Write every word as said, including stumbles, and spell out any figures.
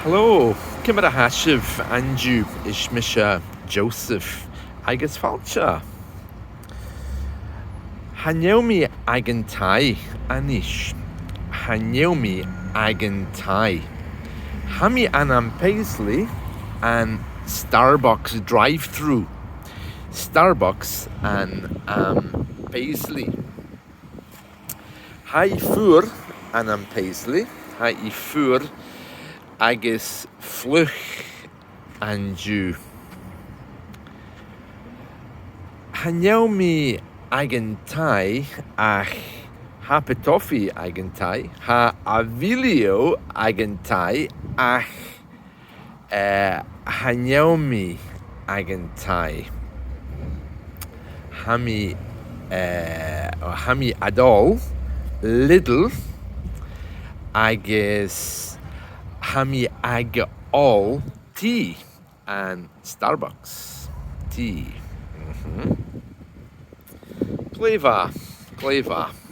Hello, ciamar a tha sibh an-diugh? Is mise Joseph agus fàilte. Chan eil mi ag an taigh a-nis. Chan eil mi ag an taigh. Tha mi ann am Paisley, an Starbucks drive-thru. Starbucks ann am Paisley. Tha i fuar ann am Paisley, tha i fuar agus fliuch an-diugh. Chan eil mi ag an taigh ach tha Petofi ag an taigh, tha Avilio ag an taigh ach Eh, chan eil mi ag an taigh. Tha mi, eh, o, tha mi a' dol Lidl agus tha mi ag òl tì an Starbucks. Tì. Mhm. Glè mhath, glè mhath.